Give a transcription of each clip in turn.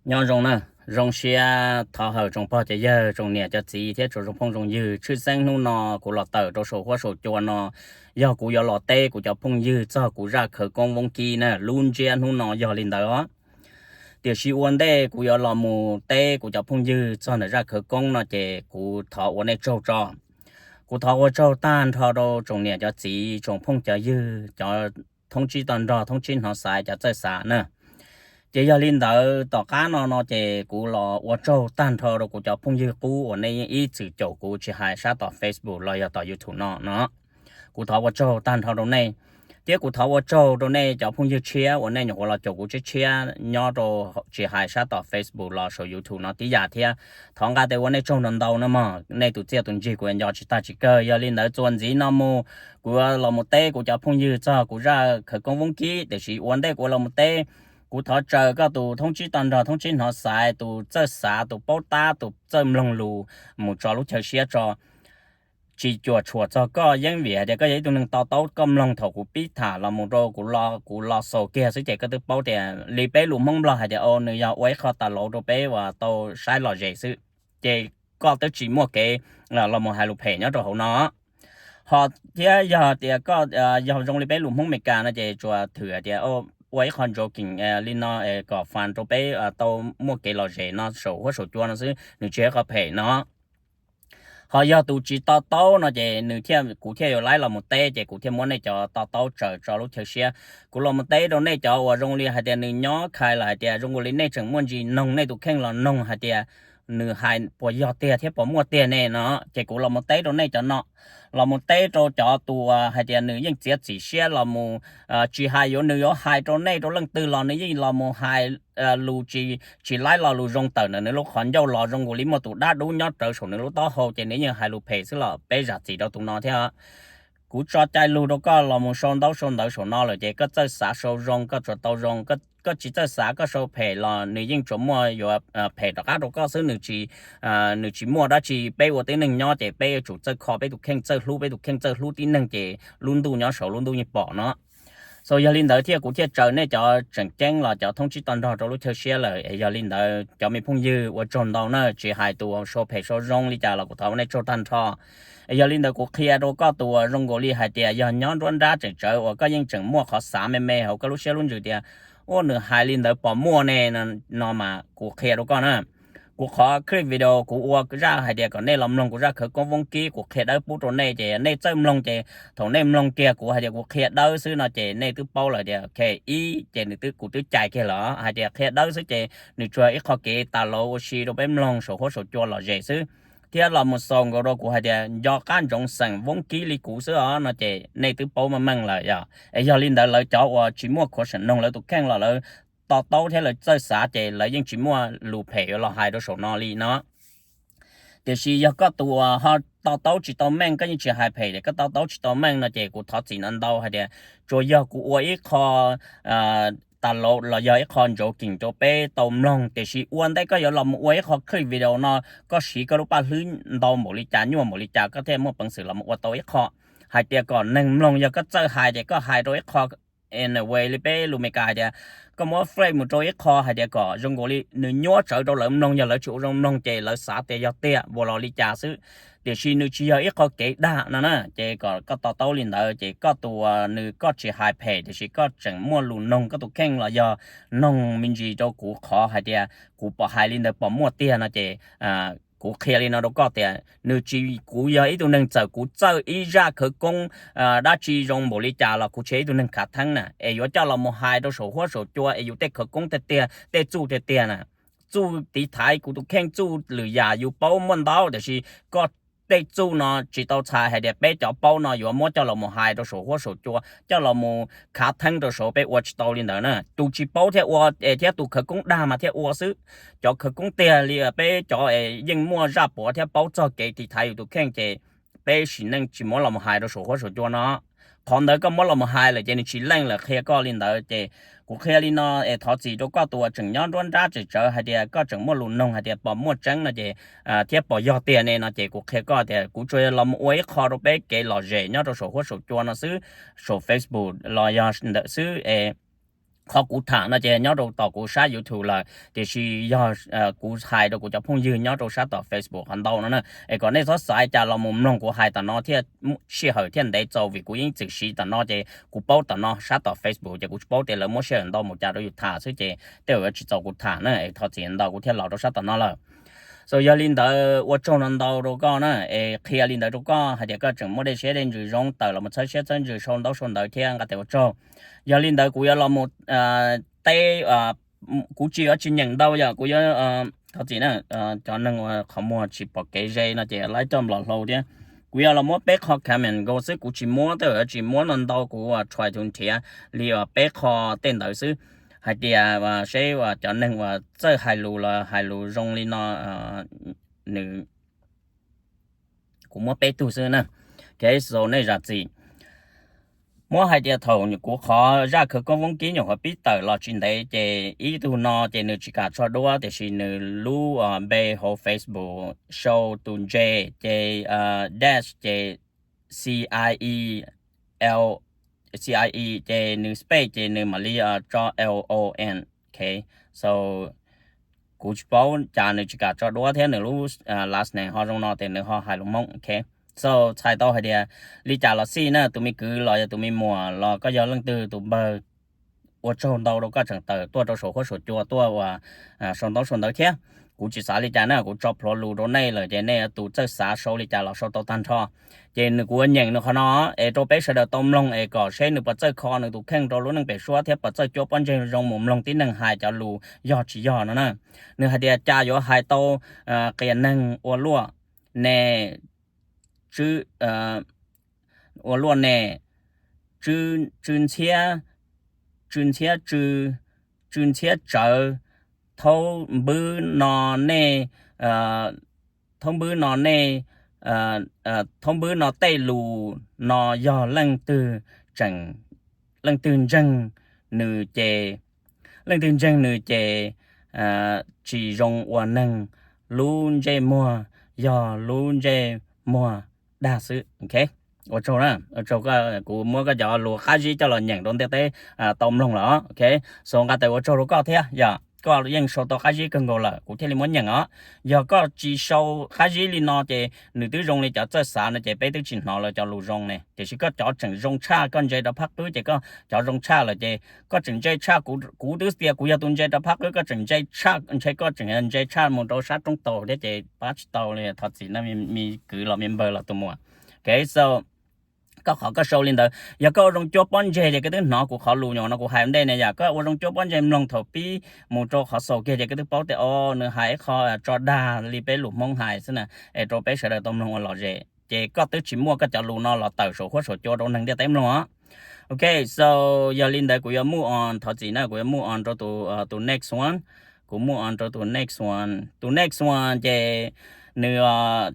Nyob zoo na, zoo siab thov hawm tsoom pog cov yawg, tsoom niam cov txiv thiab tsoom zoo phooj zoo ywg. Tshwj xeeb hnub no kuv los tawm rau saum huab saum cua no, yog kuv yuav los teb kuv cov phooj ywg txog kuv zaj khawv koob voob kib na. Lub ntsiab hnub no yog li ntawd os. Tiam sis ua ntej kuv yuav los mus teb kuv cov phooj ywg txog ntawm zaj khawv koob no ces kuv thov ua nej tsaug tso. Kuv thov ua tsaug tag nrho rau tsoom niam cov txiv, tsoom phooj cov ywg, cov thoob tsib to nrog, thoob tsib hnov xaiv, cov txawj xav na. Ces yog li ntawd, tom qab no no ces kuv los ua tsaug tag nrho rau kuv cov phooj ywg qub uas nej yeej ib txwm caum kuv tsis hais sab tom Facebook los yog tom YouTube no no. Kuv thov ua tsaug tag nrho rau nej, thiab kuv thov ua tsaug rau nej cov phooj ywg tshiab uas nej nyuam qhuav los caum kuv tshiab tshiab nyob rau tsis hais sab tom Facebook los saum YouTube no tib yam thiab. Thov nqa tes ua nej tsaug ntau ntau no mog, nej tus txiaj tus ntsig kuv nco tsis tag tsis kawg. Yog li ntawd txuas ntxiv no mus, kuv yuav los mus teb kuv cov phooj ywg txog kuv zaj khawv koob voob kib, tiam sis ua ntej kuv los mus teb, kuv thov tsaws koj tus thoob tsib to nrog, thoob tsib hnov xaiv, tus txawj xav, tus paub tab, tus txawj mloog lus mus tso lub chaw siab tso. Tsis cuam tshuam txog koj yeeb vim hais tias koj yog ib tug neeg to taub, koj mloog thaum kuv pib tham los mus rau kuv los xaus kiag xwb ces koj twb paub tias li peb lus Hmoob Nplog hais tias, o, nws yog ua ib qho tas lauv rau peb uas tau saib lom zem xwb, ces koj twb tsis muaj kev los mus hais lus phem nyob rau hauv no. Ho thiab yog tias koj yog zoo li peb lus Hmoob Meskas no ces tsuas thwm hais tias ua ib qho joking li no kom fun rau peb tau muaj kev lom zem no saum huab saum cua no xwb, nws tsis yog ib qho phem no. Ho yog tus tsis to taub no ces nws thiaj, kuv thiaj yuav laib los mus teb, ces kuv thiaj muab nej cov to taub tsaws tso lub chaw siab. Kuv los mus teb rau nej cov uas zoo li hais tias nws nyob khai los hais tias zoo li nej tseem muaj ntsis noog nej tus kheej los noog hais tias nws hais puas yog tiag thiab puas muaj tiag ne no, ces kuv los mus teb rau nej cov no. Los mus teb rau cov tus uas hais tias nws yeej txiav txim siab los mus, tsis hais yuav nws yuav hais rau nej rau leej twg los nws yeej los mus hais lus tsis, tsis laib lo lus zoo tawm ntawm nws lub qhov ncauj los zoo li muaj tus dab dub nyob rawv saum nws lub taub hau ces nws yeej hais lus phem xwb los peb zam txim rau tus no thiab. Kuv tso cai lus rau koj los mus sau ntaub sau ntawv saum no lawm ces koj txawj xav sau zoo koj tsuas tau zoo, koj tsis txawj xav koj sau phem los nws yeej tsuas muaj yuav phem rov qab rau koj xwb, nws tsis muaj dab tsi. Peb ua tib neeg nyob ces peb yuav tsum txawj kho peb tus kheej, txawj hlub peb tus kheej, txawj hlub tib neeg ces lub ntuj nyob saud lub ntuj yeej pom no. So yog li ntawd thiaj kuv thiaj tsaws nej cov tseem ceeb los cov thoob tsib to nrog rau lub chaw siab lawm. Es yog li ntawd cov me phooj ywg ua tsaug ntau na, tsis hais tus sau phem sau zoo li cas los kuv thov ua nej tsaug tag nrho. Es yog li ntawd kuv qhia rau koj tus uas zoo nkaus li hais tias yog nyob nruab nrab tseem tsawv uas koj yeej tseem muaj qhov xav me me hauv koj lub siab lub ntsws tias, ua, nws hais li ntawd puas muaj ne no mas kuv qhia rau koj na. Kuv qhov clip video kuv ua zaj hais tias kom nej los mloog kuv zaj khawv koob voob kib, kuv qhia dawb pub rau nej ces nej txawj mloog ces thaum nej mloog kiag kuv hais tias kuv qhia dawb xwb no ces nej twb paub lawm tias, ok, ib ces nws twb, kuv twb cais kiag lawm hais tias qhia dawb xwb ces nws tsuas ib qho kev tas lauv ua si rau peb mloog saum huab saum cua lom zem xwb. Thiab los mus xaus nkaus rau kuv hais tias nco qab ntsoov xeem voob kib li kuv xwb os no ces nej twb paub meej meej lawm yom. Es yog li ntawd lawv cov uas tsis muaj khuav seem noog lawv tus kheej los lawv to taub thiab lawv txawj xav ces lawv yeej tsis muaj lus phem yuav los hais rau saum no li no. Tiam sis yog koj tus uas ho to taub tsis tau meej, koj yeej tsis hais phem tias koj to taub tsis tau meej no ces kuv thov txim ntau ntau hais tias tsuas yog kuv ua ib qho tas lauv los yog ib qho joking rau peb tau mloog, tiam sis ua ntej koj yuav los mus ua ib qho clip video no, koj siv koj lub paj hlwb ntau npaum li cas, nyuaj npaum li cas koj thiaj muaj peev xwm los mus ua tau ib qho. Hais tias kom neeg mloog, yog koj txawj hais ces koj hais rau ib qho, in a way li peb lus Meskas hais tias koj muab frame mus rau ib qho hais tias kom zoo nkaus li nws nyuaj tsawv rau lawv mloog, yog lawv tsis ua zoo mloog ces lawv xav tias yog tiag ua los li cas xwb. Tiam sis nws tsis yog ib qho kev dag no na, ces kom koj to taub li ntawd ces koj tus uas nws koj tsis hais phem tiam sis koj tseem muaj lus noog koj tus kheej los yog noog me ntsis rau kuv qhov hais tias kuv pom hais li ntawd pom muaj tiag no ces kuv qhia li no rau koj tias nws tsis, kuv yog ib tug neeg txawm kuv txawj ib zaj khawv koob dab tsi zoo npaum li cas los kuv tsis yog ib tug neeg khav theeb na es yuav coj los mus hais rau saum huab saum cua es yus tej khawv koob tiag tiag, tej txuj tiag tiag na. Txuj tiv thaiv kuv tus kheej, txuj lwm yam yus paub muaj ntau, tiam sis koj tej txuj no tsis tau txhais hais tias peb cov paub no yuav muab coj los mus hais rau saum huab saum cua, coj los mus khav theeb rau saud, peb ua tsis tau li ntawd na. Tus tsis paub thiaj ua es thiab tus khawv koob dag mas thiaj ua xwb. Cov khawv koob tiag li peb cov es yeej muaj zaj puav thiab paub txog kev tiv thaiv yus tus kheej ces peb sim neej tsis muab los mus hais rau saum huab saum cua no. Qhov ntawd koj muab los mus hais lawm ces nws tsis leej lawm, qhia koj li ntawd ces kuv qhia li no es thov txim rau koj tus uas tseem nyob nruab nrab tseem tsawv hais tias koj tseem muaj lus noog hais tias pom muaj tseeb no ces thiab pom yog tiag ne no ces kuv qhia koj tias kuv tsuas los mus ua ib qho rau peb kev lom zem nyob rau saum huab saum cua no xwb, saum Facebook los yog ntawm xwb es qhov kuv tham no ces nyob rau tom kuv sab YouTube lawm, tiam sis yog kuv hais rau kuv cov phooj ywg nyob rau sab tom Facebook qhov ntau no na, es kom nej txhob xav cas los mus mloog kuv hais tom no thiaj sij hawm thiaj ntev txaus, vim kuv yeej txwm siv tom no ces kuv paub tom no sab tom Facebook ces kuv tsis paub tias lawv muab sij hawm ntau mus cas rau yus tham xwb ces tej zaum yuav tsis txaus kuv tham na, es thov txim ntau kuv thiaj los rau sab tom no lawm. So yog li ntawd ua tsaug no ntau rau koj na, es qhia li ntawd rau koj hais tias koj tseem muaj dej siab dej ntsws zoo tawm los mus txhawb siab txhawb ntsws sau ntaub sau ntawv thiab nqa tes ua tsaug. Yog li ntawd kuv yuav los mus teb, kuv tsis yuav tsis nyeem ntau yog kuv yuav, thov txim na, cov neeg uas qhov muag tsis pom kev ze no ces laib coj los hlau thiab. Kuv yuav los muab peb qho comment nkaus xwb, kuv tsis muab tej zaum yuav tsis muab no ntau, kuv try to nrhiav li peb qho tej ntawd xwb, hais tias seb cov neeg uas txawj hais lus los hais lus zoo li no, nws, kuv muab peb tug xwb na. Ok, so nej zam txim. Muab hais tias thaum kuv qhov zaj khawv koob voob kib nyuam qhuav pib tawm los tsis ntev ces ib tug no ces nws tsis kam tso duab tiam sis nws lub npe hauv Facebook sau tus J ces dash ces C I E L, C I E ces nws space ces nws mam li tso L O N. Ok, so kuv tsis paub cas nws tsis kam tso duab thiab nws lub last name ho zoo no ces nws ho hais lus Hmoob. Ok, so txhais tau hais tias li cas los xij na, tus me kwv los yog tus me muam los koj yog leej twg tus npawg, ua tsaug ntau rau koj tseem tawm tuaj rau saum huab saum cua tuaj uas sau ntaub sau ntawv thiab. Kuv tsis xav li cas na, kuv tso plhuav lus rau nej lawm ces nej tus txawj xav sau li cas los sau tau tag nrho. Ces nws, kuv ua nyeem nws qhov no es rau peb sawv daws tau mloog es kom seb nws puas txawj kho nws tus kheej rau lub neej pem suab thiab puas txawj cuab pob ntseg zoo mus mloog tib neeg hais cov lus yog tsis yog no na. Nws hais tias cas yuav hais tau qias neeg ua luaj ne, ua luaj ne, tsw ntxhiab, tsw ntxhiab tsw, tsw ntxhiab tsawv, thaub npwb no nej, thaub npwb no nej, thaub npwb no tej lus no yog leej twg tseem, leej twg ntseeg nws ces, leej twg ntseeg nws ces tsis zoo ua neeg, lub ntsej muag yog lub ntsej muag dag xwb. Ok, ua tsaug na, ua tsaug, kuv muab koj cov lus qab zib coj los nyeem rau ntiaj teb tau mloog lawm. Ok, so nqa tes ua tsaug rau koj thiab, yog koj yeej sau tau qab zib kawg nkaus lawm kuv thiaj li muab nyeem os. Yog koj tsis sau qab zib li no ces nws twb zoo li cov txawj xav no ces peb twb tsis hnov lawv cov lus zoo ne, tiam sis koj cov tseem zoo tshaj, koj ntse rau phab qwb ces koj cov zoo tshaj lawm ces koj tseem ntse tshaj, kuv twb tias kuv yog tus ntse rau phab qwb, koj tseem ntse tshaj, ntshe koj tseem ntse tshaj mus rau sab roob taug thiab ces pab tsis tau li, thov txim na me kwv los me npawg los tus muam. Ok, so koj qhov koj sau li ntawd, yog koj ua zoo cuab pob ntseg ces koj twb hnov kuv qhov lus nyuam no kuv hais ua ntej ne, yog koj ua zoo cuab pob ntseg mloog thaum pib mus rau qhov xaus kiag ces koj twb paub tias o nws hais ib qho tso dag li peb lus Hmoob hais xwb na, es rau peb sawv daws tau mloog ua lom zem ces koj twb tsis muaj koj cov lus no los tawm saum huab saum cua rau neeg ntiaj teb mloog os. Ok, so yog li ntawd kuv yuav move on, thov txim na, kuv yuav move on rau tus next one. Kuv move on rau tus next one, tus next one ces nws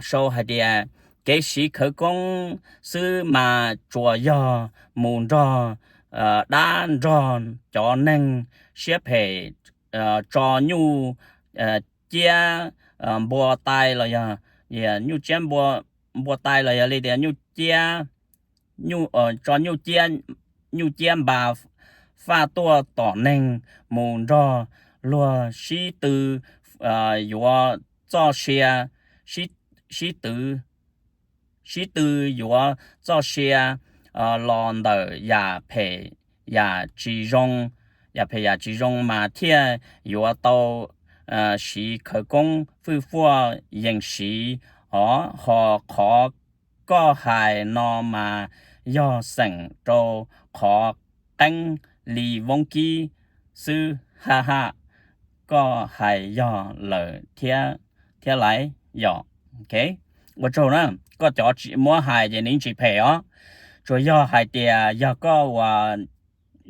sau hais tias kev siv khawv koob xwb mas tsuas yog mus nrog dab nrog cov neeg siab phem tso nyuj ciab npua tai los yog nyuj ciab npua tai los yog li tias nyuj ciab, tso nyuj ciab npa faj tuaj tom neeg mus nrog luag sib tw yuav txoj sia, sib tw, sib tw yuav txoj sia los ntawm yam phem yam tsis zoo, yam phem yam tsis zoo mas thiaj yuav tau siv khawv koob fwj fuaj yees siv os. Ho qhov koj hais no mas yog xeem rau qhov qeeb li voob kib xwb ha ha. Koj hais yog lawm thiab laiv yom. Ua tsaug na, koj cov tsis muab hais ces nws tsis phem os. Tsuas yog hais tias yog koj uas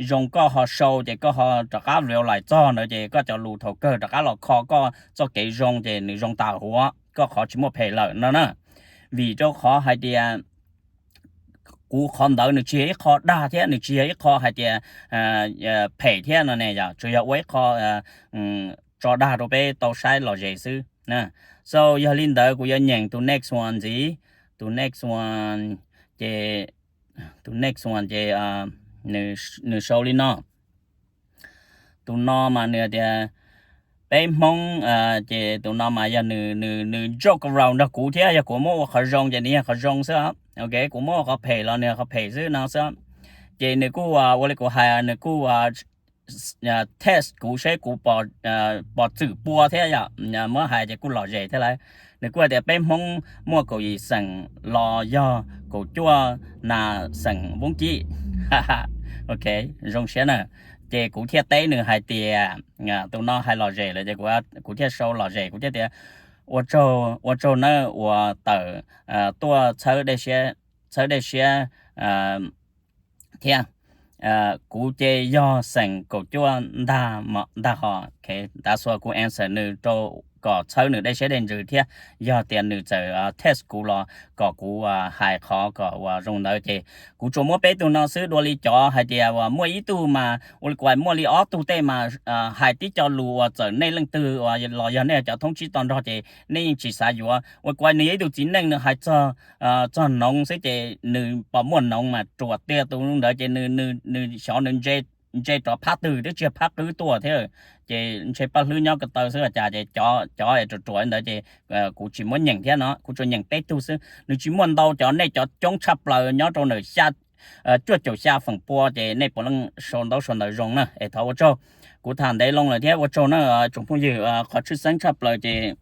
zoo koj ho sau ces koj ho rov qab vleu laim txog ntawd ces koj cov lus thaum kawg rov qab los kho koj txoj kev zoo ces nws zoo tas huv, koj qhov tsis muaj phem lawm no na. Vim rau qhov hais tias kuv qhov ntawd nws tsis yog ib qho dag thiab nws tsis yog ib qho hais tias phem thiab no ne, yog tsuas yog ua ib qho tso dag rau peb tau saib lom zem xwb. So yog li ntawd kuv yuav nyeem tus next one ntxiv. Tus next one ces, tus next one ces Nws sau li no. Tus no mas nws tias peb Hmoob, ces tus no mas yog nws, nws joke around nrog kuv thiab, yog kuv muab ua qhov zoo ces nws yog qhov zoo xwb. Ok, kuv muab ua qhov phem los nws yog qhov phem xwb no xwb. Ces nws kuj ua li kuv hais, nws kuj test kuv seb kuv pom txwm pua thiab yom, muab hais ces kuj lom zem thiab lawm. Nws kuj hais tias peb Hmoob muaj kaum yim xeem los yog kaum cuaj na xeem Voob Kib. Ok, zoo siab na. Ces kuv thiaj teb nws hais tias, tus no hais lom zem lawm ces kuv thiaj sau lom zem, kuv thiaj tias ua tsaug nawb uas tawm tuaj txhawb dej siab thiab. Kuv ces yog xeem kaum cuaj ntag, ntag hos. Tav xua kuv answer nws rau kom txhawb nws dej siab dej ntsws thiab. Yog tias nws txawm test kuv los kom kuv hais qhov kom uas zoo ntawd ces kuv tsuas muab peb tug no xwb. Dua li cov hais tias uas muaj ib tug mas ua li kuv hais, muaj li ob tug tej mas hais tib co lus uas txawm nej leej twg uas los yog nej cov thoob tsib to nrog ces nej yeej tsis xav yuav. Ua li kuv hais, nws yog ib tug txiv neej, nws hais txog noov xwb ces nws pom muaj noov mas ruam tiag tus ntawd ces nws xyov nws ntse rov phab twg twb tsis yog phab qwb tuaj thiab. Ces ntshe paj hlwb nyob ko taw xwb los cas ces cov es ruam ruam ntawd ces kuv tsis muab nyeem thiab no, kuv tsuas nyeem peb tug xwb. Nws tsis muaj ntau cov, nej cov coob tshaj plaws nyob rau ntawm cuaj caum xya feem pua ces nej puav leej sau ntaub sau ntawv zoo na es thov ua tsaug. Kuv tham ntev loo lawm thiab ua tsaug na tsoom phooj ywg. Qhov tshwj xeeb tshaj plaws ces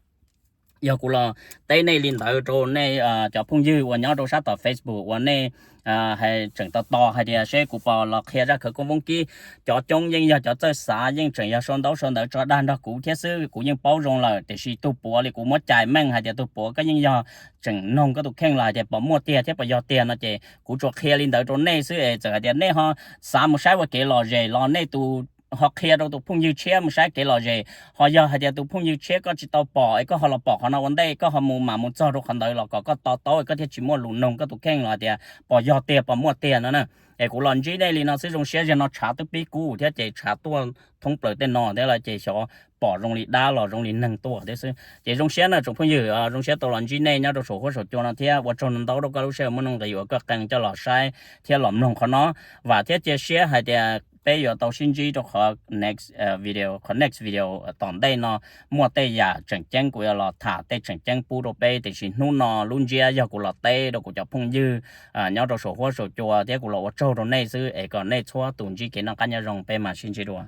yog kuv los teb nej li ntawd rau nej cov phooj ywg uas nyob rau sab tom Facebook uas nej hais tseem tos tos hais tias seb kuv puas los qhia zaj khawv koob Voob Kib. Cov coob yeej yog cov txawj xav, yeej tseem yog sau ntaub sau ntawv tso dag nrog kuv thiab xwb, kuv yeej paub zoo lawm. Tiam sis tus puav li kuv muab cais meej hais tias tus puav koj yeej yog tseem noog koj tus kheej los hais tias puas muaj tiag thiab puas yog tiag no ces kuv tsuas qhia li ntawd rau nej xwb es txawm hais tias nej ho xav mus saib ua kev lom zem los nej tus ho qhia rau tus phooj ywg tshiab mus saib kev lom zem, ho yog hais tias tus phooj ywg tshiab koj tsis tau pom es koj ho los pom qhov no ua ntej, koj ho mus mam mus txog rau qhov ntawd los kom koj to taub es koj thiaj tsis muaj lus noog koj tus kheej los hais tias puas yog tiag puas muaj tiag no na. Es kuv los ntsib nej li no xwb, zoo siab. Zaum no tshav twb pib kub thiab ces tshav tuaj thoob plaws tej no thiab lawm ces xyov pom zoo li dab los zoo li neeg tuaj thiab xwb. Ces zoo siab na tsoom phooj ywg, zoo siab tau los ntsib nej nyob rau saum huab saum cua no thiab ua tsaug ntau rau koj lub sij hawm muaj nuj nqis uas koj qee coj los saib thiab los mloog qhov no. Vam thiab cia siab hais tias peb yuav tau sib ntsib rau qhov next video, qhov next video tom ntej no muaj tej yam tseem ceeb kuv yuav los tham tej tseem ceeb pub rau peb, tiam sis hnub no lub ntsiab yog kuv los teb rau kuv cov phooj ywg nyob rau saum huab saum cua thiab kuv los ua tsaug rau nej xwb es kom nej txhua tus ntsib kev noj qab nyob zoo, peb mam sib ntsib dua.